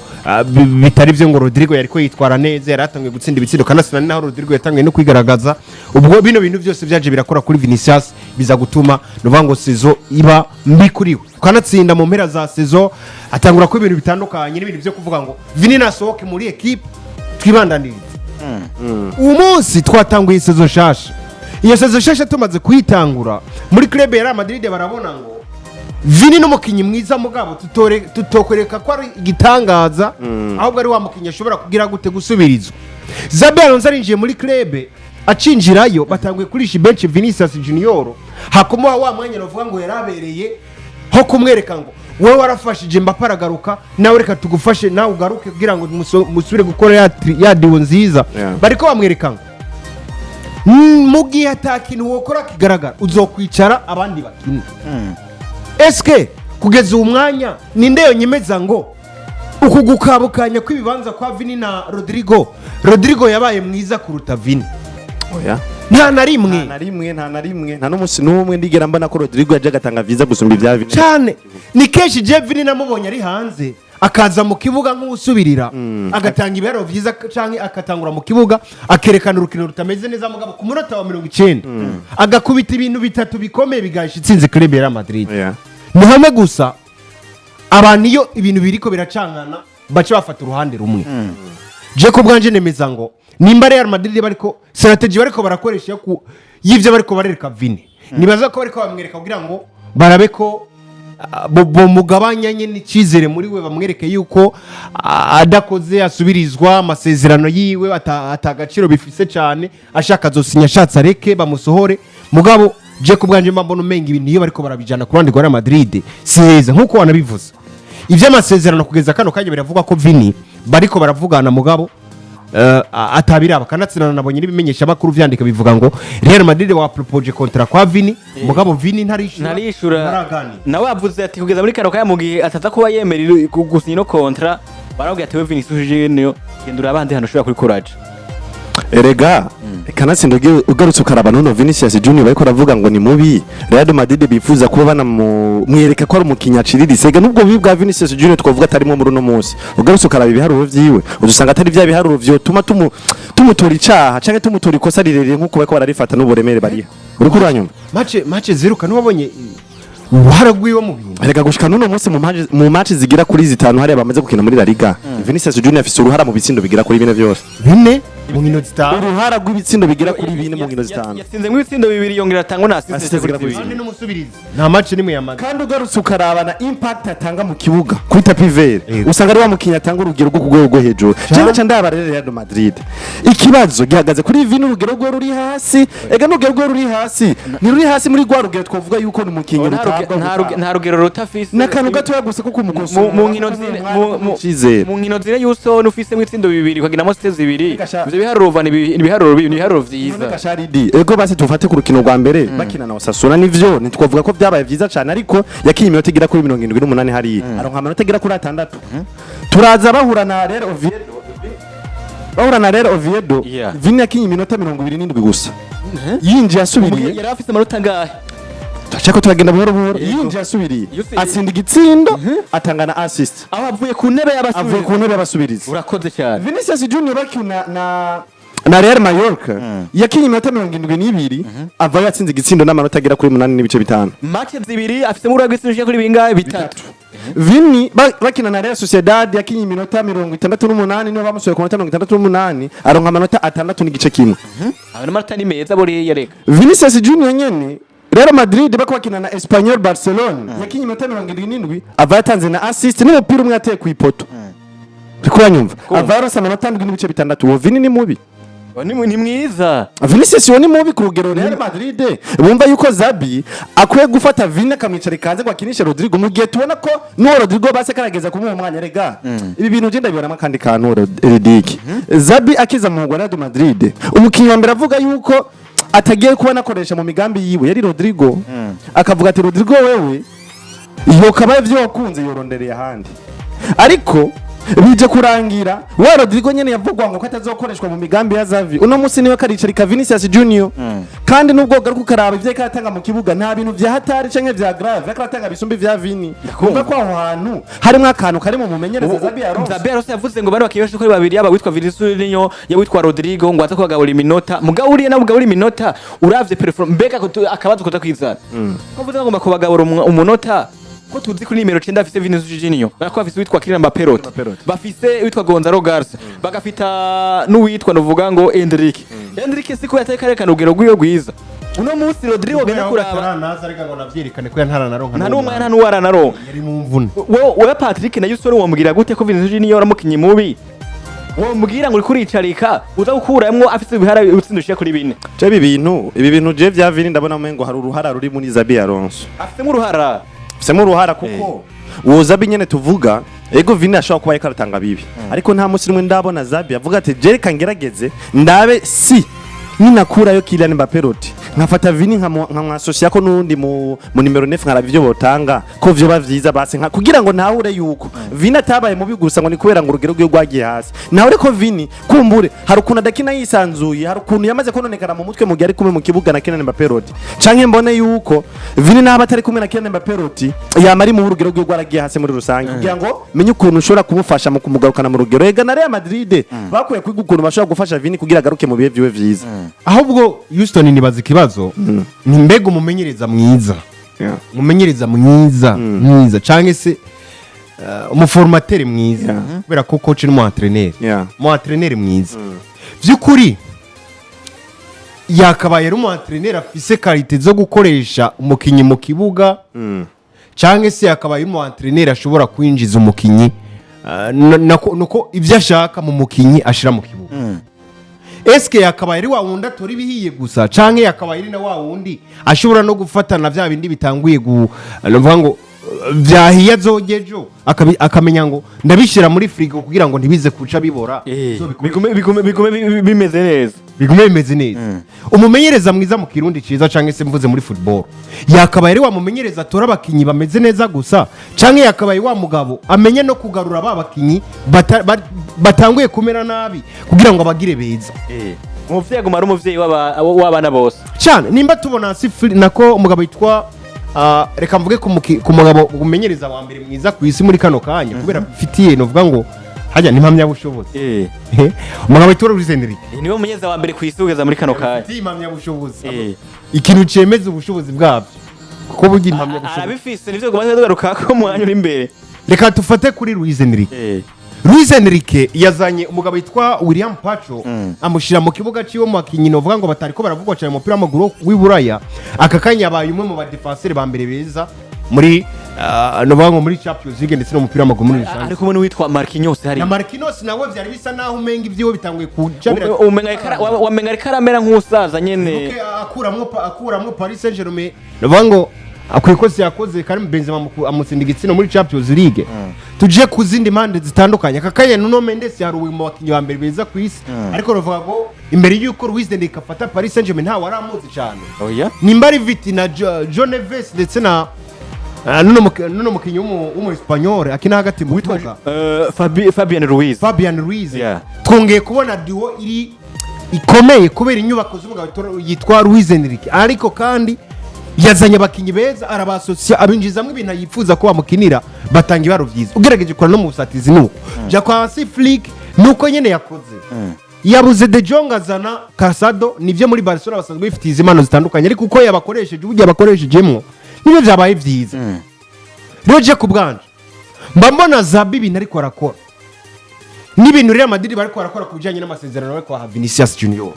C: bitari byo, ngo Rodrygo yariko yitwara neza, yari atangiye gutsinda ibitsindo, kanasina ni naho Rodrygo yatangiye no kwigaragaza. Ubwo bino bintu byose byaje birakora kuri Vinicius, biza gutuma nuvuga ngo saison iba mbi kuri we, kanatsinda mu mpera za saison atangura ko ibintu bitandukanye n'ibintu byo kuvuga ngo Vini nasohoke muri equipe, twibandanirize. Uwo munsi twatanguye saison shasha. Iyo saison shasha tumaze kuyitangura, muri club ya Real Madrid barabona ngo Vini n'umukinnyi mwiza, mugabo tutokwereka ko ari igitangaza, ahubwo ari wa mukinnyi ashobora kugira gute? Gusubirizwa. Xabi Alonso arinjiye muri club, acinjirayo batanguye kurisha bench Vinicius Junior, hakumuha wa mwanya bavuga ngo yarabereye ho kumwereka ngo wowe warafashije Mbappe aragaruka, nawe reka tugufashe nawe ugaruke kugira ngo musubire gukora ya duo nziza. Bariko bamwereka ngo mu gihe ata kintu wokora kigaragara, uzokwicara abandi bakina. Eske Kugeza uwu mwanya, ninde yonyemeza ngo uku gukabukanya kw'ibibanza kwa Vini na Rodrigo, Rodrigo yabaye mwiza kuruta Vini?
B: Oya.
C: Nta na rimwe.
B: Nta na rimwe, nta na rimwe, nta n'umunsi n'umwe ndigera mbona ko Rodrigo yaje agatanga vyiza gusumba ibya Vini.
C: Cyane, ni kenshi je Vini namubonye ari hanze, akaza mu kibuga nk'usubirira, agatanga ibiharuro byiza, canke akatangura mu kibuga akerekana urukino rutameze neza, mugabo ku munota wa 90 agakubita ibintu bitatu bikomeye bigahisha itsinze club ya Real Madrid. Ni hamwe gusa abantu iyo ibintu biriko biracangana baca bafata uruhande rumwe. Je ku bwanje nemeza ngo nimba Real Madrid bariko strategy bariko barakoresha yo y'ivyo bariko barereka Vini, nibaza ko bariko bamwereka kugira ngo barabe ko bomugabanya nyine icyizere muri we, bamwereke yuko adakoze asubirizwa amasezerano yiwe, atagaciro bifise cyane, ashaka azosinya, ashatse areke bamusohore. Mugabo je ku bwanje mba mbona umenga ibintu iyo bariko barabijana ku ruhande rwa Real Madrid si heza, nk'uko wanabivuze. Iby'amasezerano kugeza kano kanya biravugwa ko Vini bariko baravugana, mugabo atabiraba kanatsinana. Nabonye n'ibimenyesha makuru vyandika bivuga ngo Real Madrid wa propose contrat kwa Vini, mugabo Vini ntarishura.
A: Ntarishura.
C: Ntaraganira.
A: Nawe avuze ati kugeza muri kano kanya, mu gihe ataza kuba yemerera gusinya ino contrat, barabwira ati: "We Vinicius Junior, genda urabe ahandi hantu ushobora kuri courage."
B: Erega kanatsinda, ugarutse ukaraba nuno Vinicius Junior bariko aravuga ngo ni mubi, Real Madrid bifuza kuba banamumwereka ko ari umukinnyi aciriritse. Ega nubwo bubi bwa Vinicius Junior twavuga atarimo muri uno munsi, ugarutse ukaraba ibiharuro vyiwe, uzusanga atari vya biharuro vyotuma tumutora icaha canke tumutora ikosa rirerire nkuko bariko bararifata n'uburemere bariha. Uriko uranyumva?
C: Match ziruka ntiwabonye uruhara rwiwe mu bintu?
B: Erega gushika n'uno munsi mu match zigira kuri zitanu hariya bamaze gukina muri La Liga, Vinicius Junior afise uruhara mu bitsindo bigira kuri bine vyose.
C: Bine mu nkino zitanu.
B: Uruhara rw'ibitsindo bigira kuri bine mu nkino zitanu.
A: Yatsinzemo ibitsindo bibiri, yongera atangwa na assist.
B: Assist zigera kuri
C: Kandi
B: zibiri.
C: n'umusubirizi, nta match nimwe yamaze.
B: Kandi ugarutse ukaraba na impact atanga mu kibuga kuri tapis vert, usanga ari wa mukinnyi atanga urugero rwo ku rwego rwo hejuru. Cyane cyane ndaba rero Real Madrid, ikibazo gihagaze kuri Vini, urugero rwe ruri hasi. Ega n'urugero rwe ruri hasi, ni ruri hasi muri rwa rugero twavuga yuko ni umukinnyi rutabwa.
A: Nta rugero rutafise.
B: N'akantu gatoya gusa ko kumukosora.
A: Mu nkino zine
B: Icyizere.
A: mu nkino zine y'usoni ufisemo ibitsindo bibiri, ukagiramo assist zibiri, ivyo biharuro uva ni ibiharuro bibi, ni ibiharuro vyiza.
B: Kasharidi, ego basi tufate ku rukino rwa mbere bakina na Osasuna, nivyo ntitwavuga ko byabaye vyiza cyane, ariko yakinye iminota igera kuri 78 hariya, aronka amanota agera kuri 6. Turaza bahura na Real Oviedo, bahura na Real Oviedo, Vini yakinye iminota 27 gusa, yinjiye asubiriye.
A: Yari afise amanota angahe?
B: Turashaka turagenda buhoro buhoro. Yinjiye asubiriye, atsinda igitsindo, atanga na assist.
A: Aho avuye ku ntebe
B: Avuye
A: y'abasubirizi.
B: ku ntebe y'abasubirizi.
A: Urakoze cyane.
B: Vinicius Junior bakina na Real Mallorca yakinye iminota 72, avayo yatsinze igitsindo n'amanota agera kuri 8.5.
A: Match zibiri afisemo uruhare rw'itsindo rushika kuri bingahe? Bitatu.
B: Vini bakina na Real Sociedad yakinye iminota 68, niho bamusohoye ku minota 68, aronka amanota 6.5.
A: Ayo n'amanota ni meza buriya reka.
B: Vinicius Junior nyene, Real Madrid bako bakina na Espanyol Barcelona, yakinye iminota 77, ava yatanze na assist n'umupira umwe yateye ku ipoto. Uriko uranyumva? Ava yaronse amanota 7.6. Uwo Vini ni mubi?
A: Ni mwiza.
B: Vinicius uwo ni mubi ku rugero Real Madrid bumva yuko Xabi akwiye gufata Vini akamwicara ikaze ngo akinishe Rodrigo, mu gihe tubona ko n'uwo Rodrigo base karageza kumuha umwanya. Rega ibi bintu ugenda bibonamo akandi kantu Ridike. Xabi akiza mu Real Madrid, umukinnyi wa mbere avuga yuko atagiye kuba anakoresha mu migambi yiwe yari Rodrigo, akavuga ati: "Rodrigo wewe yokabaye ivyo wakunze yorondereye ahandi." Ariko bije kurangira wa Rodrigo nyene yavugwa ngo ko atazokoreshwa mu migambi ya Xavi, uno munsi niwe karicarika Vinicius Junior. Kandi nubwo garuka ukaraba ivyo karatanga mu kibuga, nta bintu vya hatari canke vya grave akaratanga bisumba ivya Vini. Kumva ko aho hantu harimwo akantu kari mu mumenyereza Xabi Alonso.
A: Xabi Alonso yavuze ngo bari bakinnyi bashika kuri babiri, yaba witwa Vinicius Junior, yaba witwa Rodrigo, ngo aza kubagabura iminota. Mugabo uriya nawe ugabura iminota uravye performance, mbega ko akabazo kuza kwizana ko mvuze ngomba kubagabura umunota, ko tuzi kuri nimero 9 afise Vinicius Junior, ko afise witwa Kylian Mbappé, bafise witwa Gonzalo Garcia, bagafita n'uwitwa nuvuga ngo Endrick. Endrick siko yateye karekana urugero rwiwe rwiza. Uno munsi Rodrigo genda kuraba
C: Ntaranaza ariko ngo navyerekane ko ntaranaronka.
A: Nta n'umwe, nta n'uwaranaronka.
C: Yari mu mvune.
A: Wowe Patrick na Yusuf, womubwira gute ko Vinicius Junior aramukinyi mubi? Womubwira ngo uriko uricarika uza gukuramwo afise ibihara utsinda ushika kuri bine?
B: Je ibi bintu je vya Vini ndabona umengo hari uruhara ruri muri Xabi Alonso.
A: Afisemo uruhara.
B: Afisemo uruhara kuko uwo Xabi nyene tuvuga, ego Vini ashobora kuba ariko aratanga bibi, ariko nta munsi rimwe ndabona Xabi avuga ati: "Je reka ngerageze ndabe si ninakurayo Kylian Mbappé Loti Nkafata Vini nkamwassocia ko n'undi mu nimero 9, nkaraba ivyo botanga ko vyoba vyiza, basi nka kugira ngo ntahure yuko Vini atabaye mubi gusa ngo ni kubera ngo urugero rwiwe rwagiye hasi. Nahure ko Vini kumbure hari ukuntu adakina yisanzuye, hari ukuntu yamaze kononekara mu mutwe mu gihe ari kumwe mu kibuga na Kylian Mbappé Lottin, canke mbone yuko Vini naba atari kumwe na Kylian Mbappé Lottin yama ari mu rugero rwiwe rwaragiye hasi muri rusange, kugira ngo menye ukuntu ushobora kumufasha mu kumugarukana mu rugero. Ega na Real Madrid bakwiye kwiga ukuntu bashobora gufasha Vini kugira agaruke mu bihe vyiwe vyiza.
C: Ahubwo Houston, nibaza ikibazo ni mbega umumenyereza mwiza, umumenyereza mwiza mwiza cyangwa se umuformateur mwiza, kubera ko coach ni umu entraîneur, umu entraîneur mwiza by'ukuri yakabaye ari umu entraîneur afise qualité zo gukoresha umukinnyi mu kibuga, cyangwa se yakabaye umu entraîneur ashobora kwinjiza umukinnyi nuko ibyo ashaka mu mukinnyi ashira mu kibuga. Eske yakabaye ari wa wundi atora ibihiye gusa, canke yakabaye ari na wa wundi ashobora no gufatana bya bindi bitanguye gu nuvuga ngo vyahiye azogejo akamenya ngo ndabishyira muri frigo kugira ngo ntibize kuca bibora?
A: Bigume bimeze neza.
C: Bigume bimeze neza. Umumenyereza mwiza mu Kirundi ciza, canke se mvuze muri football, yakabaye ari wa mumenyereza atora abakinyi bameze neza gusa, canke yakabaye wa mugabo amenye no kugarura ba bakinyi batanguye kumera nabi kugira ngo abagire beza?
A: Umuvyeyi aguma ari umuvyeyi w'abana bose.
C: Cyane nimba tubona sifuri nako umugabo yitwa reka mvuge ku mugabo umenyereza wa mbere mwiza ku isi muri kano kanya, kubera mfitiye novuga ngo hajya ni impamyabushobozi, umugabo witwa Luis Enrique.
A: Niwe mumenyereza wa mbere ku isi kugeza muri kano kanya.
C: Mfitiye impamyabushobozi, ikintu cemeza ubushobozi bwabyo, kuko burya impamyabushobozi
A: Arabifise, nivyo kumaze tugaruka ko mu mwanya uri imbere.
C: Reka dufate kuri Luis Enrique. Luis Enrique yazanye umugabo witwa William Pacho, amushyira mu kibuga ciwe mu bakinyi novuga ngo batari ko baravugwa cyane mu mupira w'amaguru w'i Buraya. Aka kanya yabaye umwe mu badefanseri ba mbere beza muri novuga ngo muri Champions League ndetse no mu mupira w'amaguru muri rusange.
A: Ari kumwe n'uwitwa Marquinhos hari
C: Na Marquinhos nawe vyari bisa naho umenga ivyiwe bitanguye kuja
A: Wamenga ariko aramera nk'usaza nyene.
C: Luke akuramwo Paris Saint-Germain, novuga ngo akwiye ko yakoze Karim Benzema amutsinda igitsina muri Champions League. Tuje ku zindi mpande zitandukanye, aka kanya Nuno Mendes yaruwe mu bakinnyi ba mbere beza ku isi, ariko ruvuga ngo imbere y'uko Luis Enrique afata Paris Saint-Germain ntawe aramuzi cyane.
A: Oya.
C: Nimba ari Viti na João Neves ndetse na nuno mukinnyi w'umu Espanyol akina hagati mu kibuga.
A: Fabian Ruiz.
C: Fabian Ruiz. Twongeye kubona duo iri ikomeye kubera inyubako z'umugabo yitwa Luis Enrique, ariko kandi yazanye abakinnyi beza, arabasosiya, abinjizamo ibintu yifuza ko bamukinira, batanga ibaro byiza. Ugerageje kora no mu busatizi nuko jya kwa Hansi Flick nuko nyene yakoze, yabuze De Jong azana Casado. Nibyo, muri Barcelona basanzwe bifitiye izi impano zitandukanye, ariko uko yabakoresheje, uburyo yabakoreshejemo nibyo byabaye byiza. Rero je ku bwanje mba mbona Xabi ibintu ariko arakora n'ibintu Real Madrid bariko barakora ku bijyanye n'amasezerano bariko baha Vinicius Junior,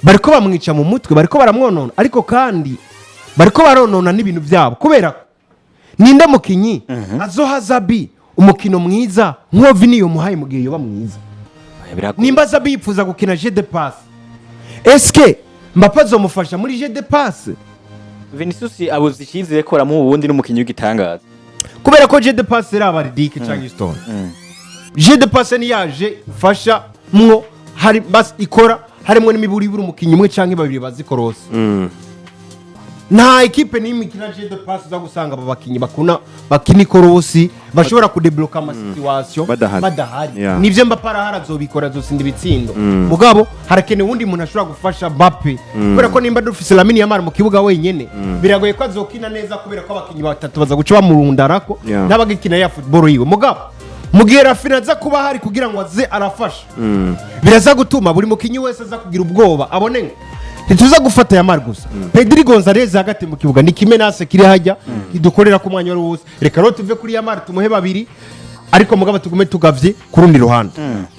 C: bariko bamwica mu mutwe, bariko baramwonona, ariko kandi bariko baronona n'ibintu byabo, kubera ko ninde mukinyi azoha Xabi umukino mwiza nk'uwo Vini yomuhaye mu gihe yoba mwiza?
A: Oya, biragoye.
C: Nimba Xabi yifuza gukina jeu de passe, eske Mbappe azomufasha muri jeu de passe?
A: Vinicius abuze icyizere ko baramuha ubundi n'umukinnyi w'igitangaza.
C: Kubera ko jeu de passe iraba Ridike cyangwa Stone, jeu de passe niyaje fasha mwo hari bas ikora harimo n'imiburiburi umukinnyi umwe cyangwa babiri bazikorose. Nta ekipe n'imwe ikina jeu de passe uza gusanga aba bakinnyi bakuna bakina ikorosi bashobora kudebloka ama situation
B: Badahari.
C: Badahari. Nivyo, Mbappe arahari, azobikora, azotsinda ibitsindo, mugabo harakenewe uwundi muntu ashobora gufasha Mbappe, kubera ko nimba dufise Lamine Yamal mu kibuga wenyene biragoye ko azokina neza, kubera ko abakinnyi batatu baza guca bamurundarako n'abagikina ya football yiwe. Mugabo mu gihe Raphinha aza kuba ahari kugira ngo aze arafasha, biraza gutuma buri mukinnyi wese aza kugira ubwoba, abone ngo ntituza gufata Yamal gusa, Pedri Gonzalez hagati mu kibuga ni kimenase kiri hajya kidukorera ku mwanya wari wose. Reka rero tuve kuri Yamal tumuhe babiri, ariko mugabo tugume tugavye ku rundi ruhande.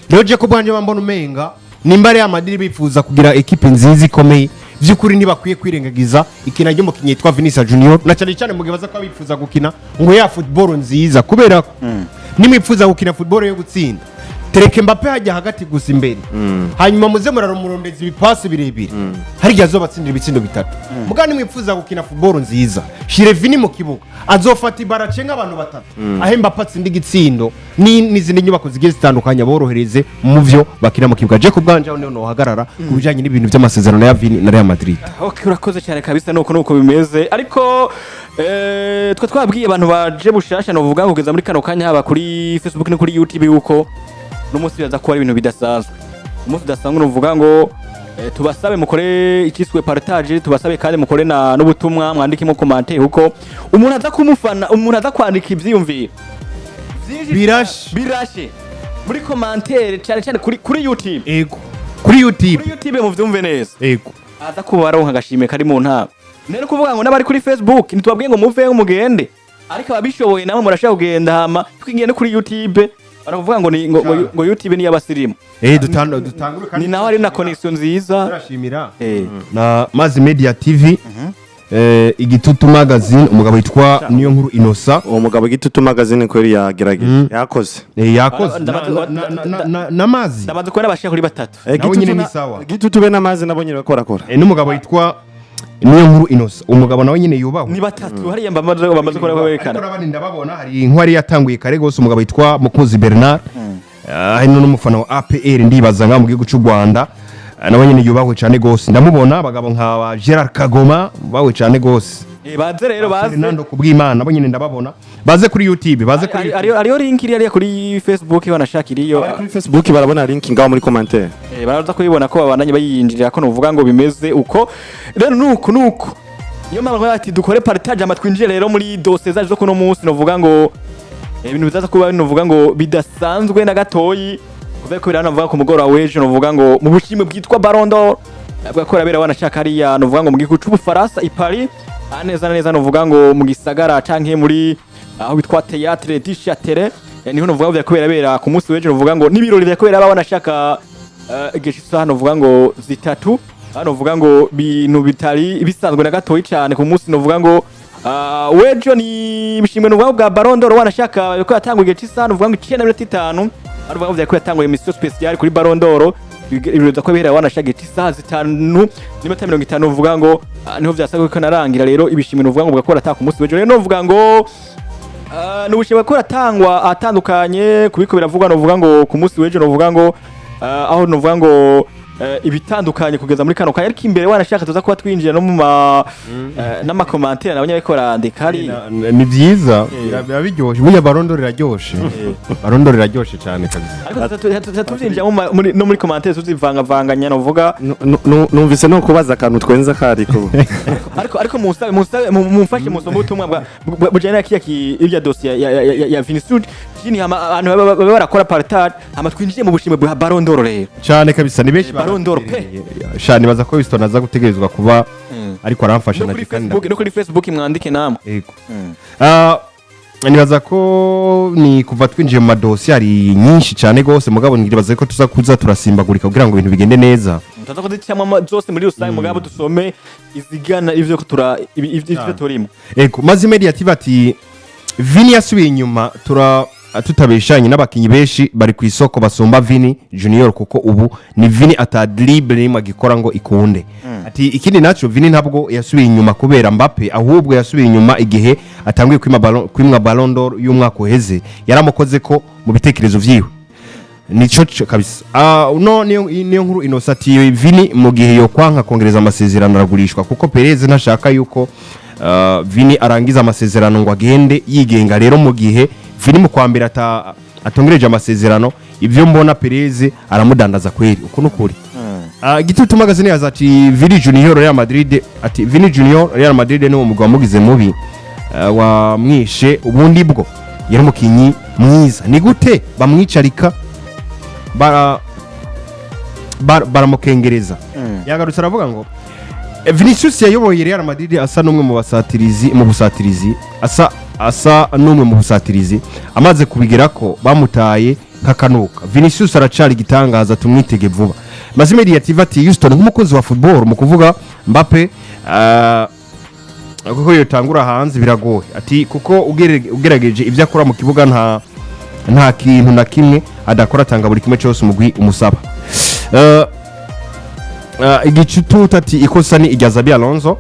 C: Rero je ko bwanje mbona umenga nimba Real Madrid bifuza kugira ekipe nziza ikomeye by'ukuri, ntibakwiye kwirengagiza ikina ry'umukinnyi yitwa Vinicius Junior, na cyane cyane mu gihe baza kuba bifuza gukina ngo ya football nziza, kubera ko nimwifuza gukina football yo gutsinda. Tereke Mbappe hajya hagati gusa imbere, hanyuma muze murarumurondeza ibipasi birebire, hari igihe azobatsindira ibitsindo bitatu. Mugabo nimwifuza gukina football nziza, shire Vini mu kibuga, azofata ibarace nk'abantu batatu, aho Mbappe atsinda igitsindo n'izindi nyubako zigiye zitandukanye, aborohereze mu byo bakina mu kibuga. Je ku bwanje aho niho nohagarara ku bijanye n'ibintu by'amasezerano ya Vini na Real Madrid.
A: Ok, urakoze cyane kabisa. Nuko bimeze, ariko twe twabwiye abantu baje bushasha, novuga kugeza muri kano kanya, haba kuri Facebook no kuri YouTube, yuko n'umunsi biza kuba ari ibintu bidasanzwe, umunsi udasanzwe. Nuvuga ngo tubasabe mukore ikiswe partage, tubasabe kandi mukore na n'ubutumwa, mwandikemo commentaire, kuko umuntu aza kumufana, umuntu aza kwandika ivyiyumviro vyinshi.
C: Birashe.
A: Birashe muri commentaire, cyane cyane kuri YouTube.
C: Ego, kuri YouTube.
A: Kuri YouTube, muvyumve neza.
C: Ego.
A: Aza kuba aronka agashimwe kari mu ntara. Rero kuvuga ngo n'abari kuri Facebook, ntitubabwiye ngo muve mugende, ariko ababishoboye namwe murashobora kugenda, hama twingiye no kuri YouTube. Baravuga ngo ni ngo YouTube ni y'abasirimu.
C: Dutangure kandi
A: Ni naho hari na connection nziza.
C: Turashimira na Mazi Media TV, Igitutu Magazine, umugabo witwa Niyo Nkuru Inosa.
B: Uwo mugabo Gitutu Magazine kweri yagerageje, yakoze.
C: Yakoze na Mazi.
A: Ndamaze kubona abashika kuri batatu.
C: Nawe
B: Gitutu
C: nyine ni sawa.
B: Gitutu be n'amazi nabo nyine bakora kora.
C: N'umugabo witwa Niyo Nkuru Inosa, umugabo nawe nyine yubahwe.
A: Ni batatu hariya bamaze kubona ko
C: Ariko
A: berekana.
C: n'abandi ndababona, hari inkwari yatanguye kare gose, umugabo witwa Mukunzi Bernard. Hari n'umufana wa APR, ndibaza nga mu gihugu cy'u Rwanda. Nawe nyine yubahwe cyane gose. Ndamubona abagabo nka ba Gerard Kagoma bawe cyane gose.
A: Baze rero, baze.
C: Fernando Kubwimana, nabo nyine ndababona, baze kuri YouTube, baze kuri
A: Hariyo link iri hariya kuri Facebook, banashaka iriyo.
B: Abari kuri Facebook barabona link ngaho muri commentaire.
A: Baraza kubibona ko babandanye bayinjirira, ko nuvuga ngo bimeze uko. Rero nuko niyo mpamvu bavuga ati dukore partage, ama twinjire rero muri dossier zacu zo kuno munsi. Novuga ngo ibintu bizaza kuba, novuga ngo bidasanzwe na gatoyi, kuva ko birana novuga ku mugoroba w'ejo, novuga ngo mu bushimwe bwitwa Ballon d'Or, avuga ko rabera wanashaka hariya, novuga ngo mu gihugu c'Ubufaransa i Paris, neza na neza novuga ngo mu gisagara canke muri aho bitwa Théâtre du Châtelet, niho novuga ngo vyakubera bera ku munsi w'ejo. Novuga ngo n'ibirori vyakubera baba wanashaka igihe c'isaha novuga ngo 3. Hano novuga ngo bintu bitari bisanzwe na gatoyi cyane ku munsi novuga ngo w'ejo ni ibishimwe novuga ngo bwa Ballon d'Or, wanashaka ko yatangwa igihe c'isaha novuga ngo 9:50. Hano novuga ngo vyakubera yatangwa émission spéciale kuri Ballon d'Or, ibirori ko bihera wanashaka igihe c'isaha 5:50, novuga ngo niho vyasabwe ko narangira. Rero ibishimwe novuga ngo bwakora ata ku munsi w'ejo. Rero novuga ngo ni ubushimwe ko ratangwa atandukanye kubiko biravugwa, novuga ngo ku munsi w'ejo, novuga ngo aho novuga ngo ibitandukanye kugeza muri kano kanya. Ariko imbere wanashaka tuza kuba twinjira no mu ma n'ama commentaires nabonye bariko barandika hari.
C: Ni byiza, biba biryoshe burya. Ballon d'Or iraryoshe, Ballon d'Or iraryoshe cyane kabisa.
A: Ariko tuza tuvyinjiramo no muri commentaires, tuzivangavanganya novuga.
B: Numvise no kubaza akantu twenza kariko.
A: Ariko musabe mumfashe musome ubutumwa bujanye na kiya irya dossier ya Vinicius Jini, hama abantu baba barakora partage, hama twinjiye mu bushimwe bwa Ballon d'Or rero.
C: Cyane kabisa, ni benshi.
A: Ballon d'Or pe.
C: Sha, nibaza ko Winston aza gutegerezwa kuba ariko aramfasha
A: No
C: na
A: kuri
C: kandi
A: Facebook, no kuri Facebook mwandike namwe.
C: Yego. Nibaza ko ni kuva twinjiye mu madosiye hari nyinshi cyane gose, mugabo nibaza ko tuza kuza turasimbagurika kugira ngo ibintu bigende neza.
A: Tutaza kuzicamo zose muri rusange, mugabo dusome izigana ivyo tura ivyo turimo.
C: Ego, Mazi Media TV ati Vini yasubiye inyuma, tura tutabeshanye n'abakinyi benshi bari ku isoko basumba Vini Junior, kuko ubu ni Vini ata dribble nimwe agikora ngo ikunde. Ati ikindi naco, Vini ntabwo yasubiye inyuma kubera Mbappe, ahubwo yasubiye inyuma igihe atanguye kwima ballon, kwimwa Ballon d'Or y'umwaka uheze, yaramukoze ko mu bitekerezo vyiwe. Nico kabisa. No niyo Nkuru Innocent ati Vini mu gihe yo kwanka kongereza amasezerano aragurishwa, kuko Perez ntashaka yuko Vini arangiza amasezerano ngo agende yigenga. Rero mu gihe Vini mu kwa mbere atongereje amasezerano, ibyo mbona Perez aramudandaza kweri, uko nukuri. Gitutu Magazine yaza ati Vini Junior Real Madrid, ati Vini Junior Real Madrid ni umugabo wamugize mubi, wamwishe. Ubundi bwo yari umukinyi mwiza, ni gute bamwicarika baramukengereza? Yagarutse aravuga ngo Vinicius yayoboye Real Madrid asa n'umwe mu basatirizi mu busatirizi, asa n'umwe mu busatirizi, amaze kubigera ko bamutaye nk'akanuka. Vinicius aracari igitangaza, tumwitege vuba. Mazimeri TV ati Houston nk'umukozi wa football mu kuvuga Mbappe, kuko yotangura hanze biragoye, ati kuko ugerageje ibyo akora mu kibuga nta Nta kintu na kimwe adakora, atanga buri kimwe cyose umugwi umusaba. Igicututu ati ikosa ni irya Xabi Alonso.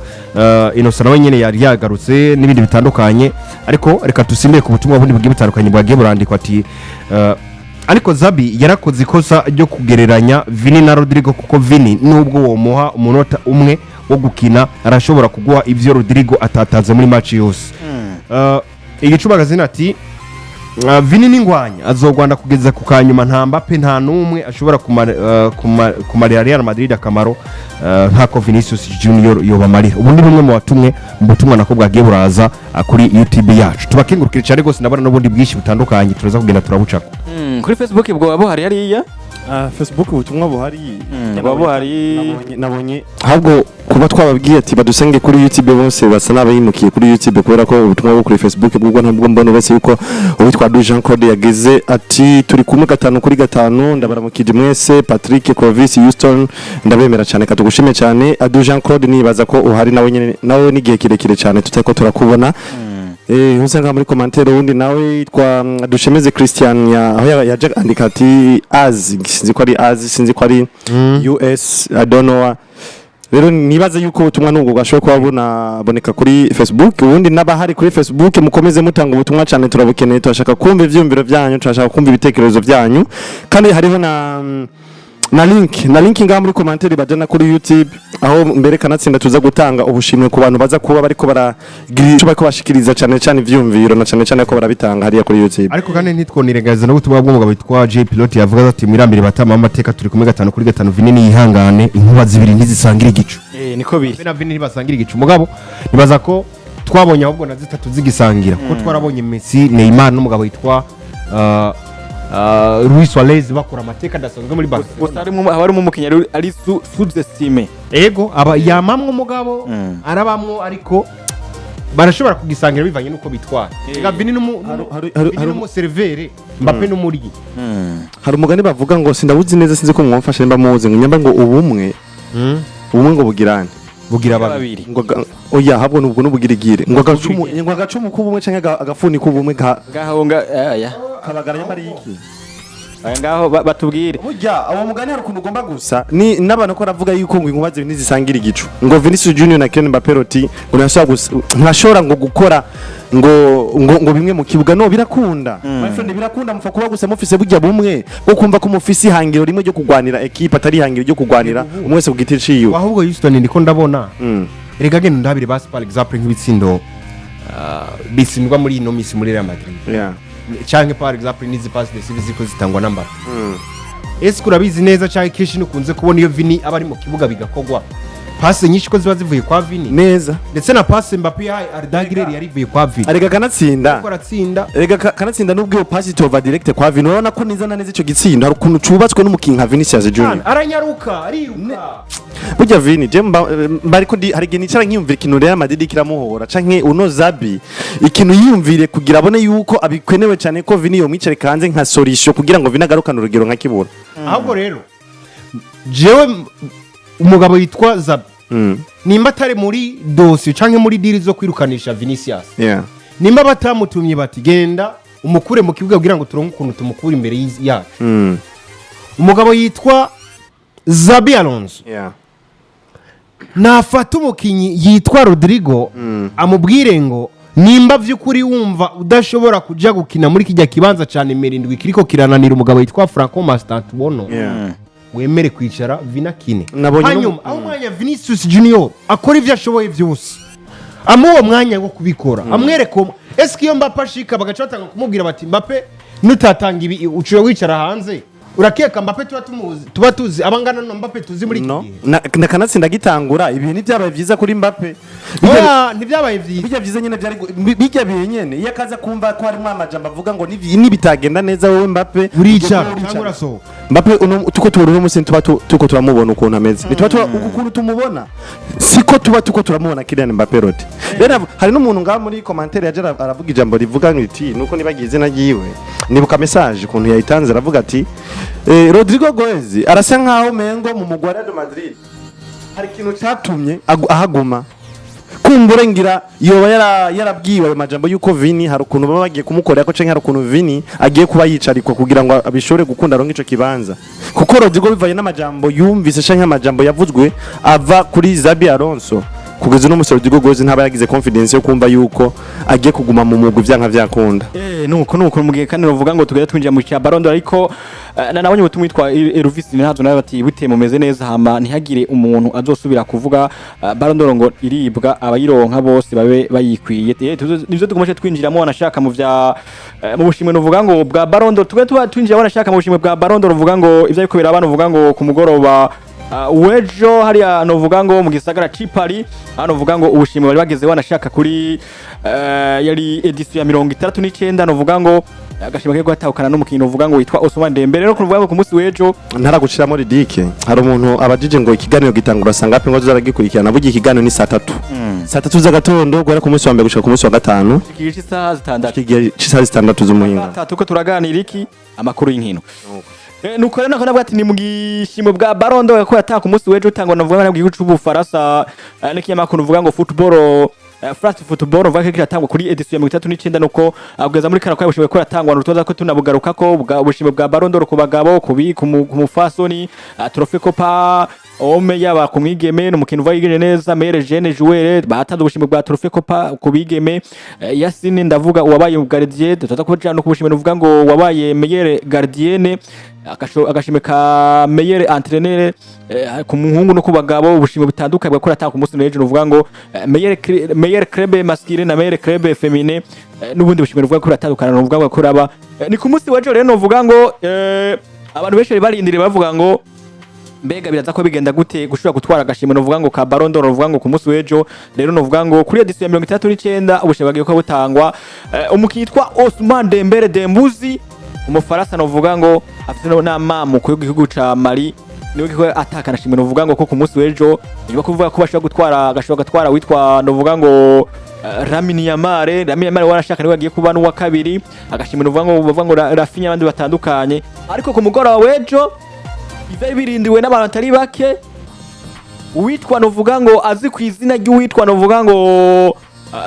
C: Innocent nawe nyene yari yagarutse n'ibindi bitandukanye, ariko reka tusimbe ku butumwa bundi bugiye butandukanye bwagiye burandikwa. Ati ariko Xabi yarakoze ikosa ryo kugereranya Vini na Rodrigo, kuko Vini nubwo womuha umunota umwe wo gukina arashobora kuguha ivyo Rodrigo atataze muri match yose. Igicu magazine ati Vini n'ingwanya azogwanda kugeza ku kanyuma, nta Mbappe, nta n'umwe ashobora kumarira Real Madrid akamaro nk'ako Vinicius Junior yobamarira. Ubu ni bumwe mu batumwe mu butumwa nako bwagiye buraza kuri YouTube yacu. Tubakengurukire cyane rwose. Ndabona n'ubundi bwinshi butandukanye turaza kugenda turabucako.
A: Kuri Facebook bwo buhari hariya.
B: Facebook ubutumwa buhari.
A: Buba buhari.
B: Nabonye ahubwo kuba twababwiye ati badusenge kuri YouTube, bose basa n'abayimukiye kuri YouTube, kubera ko ubutumwa bwo kuri Facebook bwo ntabwo mbona, uretse yuko uwitwa Du Jean Claude yageze ati turi kumwe gatanu kuri gatanu, ndabaramukije mwese, Patrick, Clovis, Houston, ndabemera cyane. Katugushime cyane Adu Jean Claude, nibaza ko uhari nawe nyene, nawe n'igihe kirekire cyane tutariko turakubona. Usanga muri commentaire uwundi nawe yitwa Dushemeze Christian ya aho yaje andika ati az, sinzi ko ari az, sinzi ko ari US, I don't know. Rero nibaze yuko ubutumwa nubwo bwashoboye kuba bunaboneka kuri Facebook. Ubundi n'abahari kuri Facebook mukomeze mutanga ubutumwa cyane, turabukeneye, turashaka kumva ivyumviro byanyu, turashaka kumva ibitekerezo byanyu. Kandi hariho na link ngaha muri commentaire bajana kuri YouTube, aho mbere kanatsinda tuza gutanga ubushimwe ku bantu baza kuba bariko baragira ico bariko bashikiriza, cyane cyane ivyumviro na cyane cyane ko barabitanga hariya kuri YouTube.
C: Ariko kandi ntitwonirengagiza n'ubutumwa bw'umugabo witwa J Pilote, yavuga ati mwirambire batama amateka, turi kumwe gatanu kuri gatanu, Vini yihangane, inkuba zibiri ntizisangira igicu.
A: Niko biri.
C: Na Vini ntibasangira igicu, mugabo nibaza ko twabonye ahubwo na zitatu zigisangira, kuko twarabonye Messi, Neymar n'umugabo witwa Luis Suarez bakora amateka adasanzwe muri Barcelona.
A: Gusa harimo haba harimo umukinnyi ari sous-estimé.
C: Ego, aba yamamwe umugabo arabamwo, ariko barashobora kugisangira bivanye n'uko bitwara. Reka Vini Vini n'umuserveur, Mbappe n'umuryi.
B: Hari umugani bavuga ngo sindabuzi neza, sinzi ko mwamfashe nimba muzi, ngo nyamba ngo ubumwe ngo bugirane
C: Bugira babiri.
A: Babiri.
B: Ngo oya, habwo nubwo n'ubugirigire, ngo agacumu k'ubumwe canke agafuni k'ubumwe ka
A: Ngaho nga aya.
B: Kabagara nyamba ari iki?
A: Aya ngaho batubwire.
B: Burya uwo mugani hari ukuntu ugomba gusa ni n'abantu ko aravuga yuko ngo inkuba zibiri ntizisangira igicu, ngo Vinicius Junior na Kylian Mbappé roti ngo ntashobora gusa, ntashobora ngo gukora ngo bimwe mu kibuga. No birakunda, my friend, birakunda, mupfa kuba gusa mufise burya bumwe bwo kumva ko mufise ihangiro rimwe ryo kugwanira equipe, atari ihangiro ryo kugwanira umwe wese ku giti ciwe.
C: Ahubwo Houston, ndiko ndabona erega genda ndabire basi par exemple nk'ibitsindo bitsindwa muri ino misi muri Real Madrid canke par exemple n'izi passe décisive ziko zitangwa na Mbappe. Ese urabizi neza canke kenshi nukunze kubona iyo Vini aba ari mu kibuga bigakogwa, passe nyinshi ko ziba zivuye kwa Vini?
B: Neza.
C: Ndetse na passe Mbappe yahaye Arda Güler yari ivuye kwa Vini.
B: Arega kanatsinda.
C: Ariko aratsinda.
B: Erega kanatsinda nubwo iyo pasi itova direct kwa Vini, urabona ko neza na neza ico gitsindo hari ukuntu cubatswe n'umukinyi nka Vinicius Junior.
C: Aranyaruka, ariruka.
B: Burya Vini je mba ariko hari igihe nicara nkiyumvira ikintu Real Madrid kiramuhora, canke uno Xabi ikintu yiyumvire kugira abone yuko abikenewe cyane ko Vini yomwicare kanze nka solution kugira ngo Vini agarukane urugero nka kibura.
C: Ahubwo rero jewe umugabo yitwa Xabi, nimba atari muri dosiye canke muri deal zo kwirukanisha Vinicius, nimba batamutumye bati genda umukure mu kibuga kugira ngo turonke ukuntu tumukura imbere yacu, umugabo yitwa Xabi Alonso nafata umukinyi yitwa Rodrigo, amubwire ngo nimba by'ukuri wumva udashobora kuja gukina muri kijya kibanza ca nimero 7 kiriko kirananira umugabo yitwa Franco Mastantuono, wemere kwicara Vini akine.
B: Nabonye
C: Hanyuma aho umwanya Vinicius Junior akora ibyo ashoboye byose, amuha uwo mwanya wo kubikora, amwereka uwo. Ese iyo Mbappe ashika bagaca batanga kumubwira bati Mbappe nutatanga ibi uciye wicara hanze, urakeka Mbappe tuba tumuzi, tuba tuzi abangana na Mbappe tuzi muri iki
B: No
C: gihe?
B: Na kanatsinda gitangura ibihe ntibyabaye byiza kuri Mbappe.
C: Oya, ntibyabaye byiza.
B: Bijya byiza nyene byari bijya bihe nyene iyo akaza kumva ko harimo amajambo avuga ngo nibitagenda neza wowe Mbappe
C: Uricara
B: ugiye
C: cyangwa urasohoka.
B: Mbappe uno tuko tubona uno munsi tuba tuko turamubona ukuntu ameze, ntituba tuba uku kuntu tumubona, siko tuba tuko turamubona Kylian Mbappe roti. Rero hari n'umuntu ngaha muri commentaire yaje aravuga ijambo rivuga ngo iti nuko nibagiye izina ryiwe, nibuka message ukuntu yayitanze, aravuga ati Rodrigo Goes arasa nkaho mengo mu mugwa Real Madrid hari ikintu cyatumye ahaguma. Kumbure ngira yoba yarabwiwe ayo majambo yuko Vini hari ukuntu baba bagiye kumukorera ko, canke hari ukuntu Vini agiye kuba yicarikwa kugira ngo abishobore gukunda aronke ico kibanza, kuko Rodrigo, bivanye n'amajambo yumvise canke amajambo yavuzwe ava kuri Xabi Alonso, kugeza uno musi Rodrigo Goes ntaba yagize confidence yo kumva yuko agiye kuguma mu mugwi vyanka vyakunda.
A: Nuko mugihe kandi novuga ngo tugende twinjira mu cya Ballon d'Or, ariko na nabonye ubutumwa witwa Elvis Ntazo nawe bati: "Bute, mumeze neza? Hama ntihagire umuntu azosubira kuvuga Ballon d'Or ngo iribwa, abayironka bose babe bayikwiye." Nivyo tugumashe twinjiramo wanashaka mu vya mu bushimwe novuga ngo bwa Ballon d'Or. Tugende tuba twinjira wanashaka mu bushimwe bwa Ballon d'Or, uvuga ngo ivyo ariko biraba novuga ngo ku mugoroba wejo hariya novuga ngo mu gisagara c'i Paris, hano novuga ngo ubushimwe bari bageze wanashaka kuri yari édition ya 69, novuga ngo agashimwe kari gatahukana n'umukinnyi novuga ngo witwa Ousmane Dembele. Rero kuvuga ngo ku munsi w'ejo
B: Ntaraguciramo Ridike, hari umuntu abajije ngo ikiganiro gitangura sangapi ngo zaragikurikirana. Burya ikiganiro ni saa 3, saa 3 z'agatondo, guhera ku munsi wa mbere gushika ku munsi wa gatanu.
A: Igihe cy'isaha 6.
B: Igihe c'isaha 6 z'umuhinga.
A: Gatatu ko turaganira iki amakuru y'inkino. Nuko rero nako navuga ati ni mu gishimwe bwa Ballon d'Or ko yataka umunsi w'ejo utangwa navuga ngo gihugu c'Ubufaransa n'ikinyamakuru uvuga ngo football France Football, uvuga ko kiratangwa kuri édition ya 39, nuko kugeza muri kano kanya ko yatangwa n'urutoza ko tunabugaruka ko ubushimwe bwa Ballon d'Or ku bagabo, ku mufasoni, Trophée Copa Homme yaba ku mwigeme n'umukino uva yigene neza, meilleur jeune joueur, batanze ubushimwe bwa Trophée Copa ku bigeme, Yasine ndavuga uwabaye gardien, tutaza kuja no kubushimwe uvuga ngo wabaye meilleur gardienne, agashimwe ka meilleur entraîneur ku muhungu no ku bagabo, ubushimwe butandukanye bwakora atanga ku munsi w'ejo, uvuga ngo meilleur club masculin na meilleur club féminin, n'ubundi bushimwe uvuga ko buratandukana, uvuga ngo kuraba ni ku munsi w'ejo. Rero novuga ngo abantu benshi bari barindiriye bavuga ngo mbega biraza ko bigenda gute gushobora gutwara agashimwe novuga ngo ka Ballon d'Or, novuga ngo ku munsi w'ejo. Rero novuga ngo kuri édition ya 69 ubushimwe bagiye ko butangwa, umukinnyi yitwa Ousmane Dembele Dembuzi, umufaransa novuga ngo afite n'amamuko y'igihugu ca Mali, niwe giko atakana shimwe novuga ngo ko ku munsi w'ejo, nyuma kuvuga ko bashobora gutwara agashobora gatwara witwa novuga ngo Lamine Yamal. Lamine Yamal warashaka niwe agiye kuba n'uwa kabiri agashimwe novuga ngo bavuga ngo Raphinha, abandi batandukanye. Ariko ku mugoroba w'ejo ivyari birindiwe n'abantu batari bake, uwitwa novuga ngo azi ku izina ry'uwitwa novuga ngo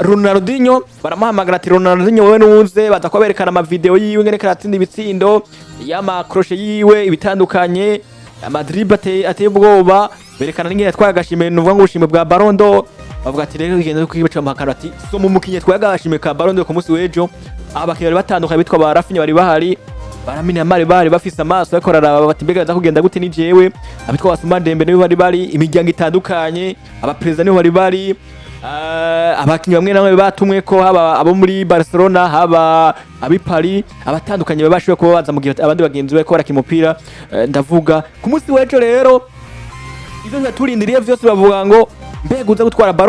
A: Ronaldinho, baramuhamagara ati: "Ronaldinho, wewe nuze." Baza kuba berekana amavideo yiwe ngene karatsinda ibitsindo y'amakroshe yiwe ibitandukanye, amadribble ateye ubwoba, berekana n'ingene yatwaye agashimwe novuga ngo ubushimwe bwa Ballon d'Or. Bavuga ati rero bigenda kwibaca amakaro ati soma umukinyi yatwaye agashimwe ka Ballon d'Or ku munsi w'ejo. Abakinyi bari batandukanye bitwa ba Raphinha bari bahari, baramenya amare bari bafise amaso ariko bararaba bati: "Mbega biza kugenda gute?" Ni jewe abitwa Ousmane Dembele nibo bari bari, imiryango itandukanye, abaperezida nibo bari bari, abakinyi bamwe na bamwe batumwe ko haba abo muri Barcelona, haba abi Paris, abatandukanye babashoboye kuba baza mu gihe abandi bagenzi bariko barakina umupira. Ndavuga ku munsi w'ejo rero ivyo turindiriye vyose, bavuga ngo mbega uza gutwara Ballon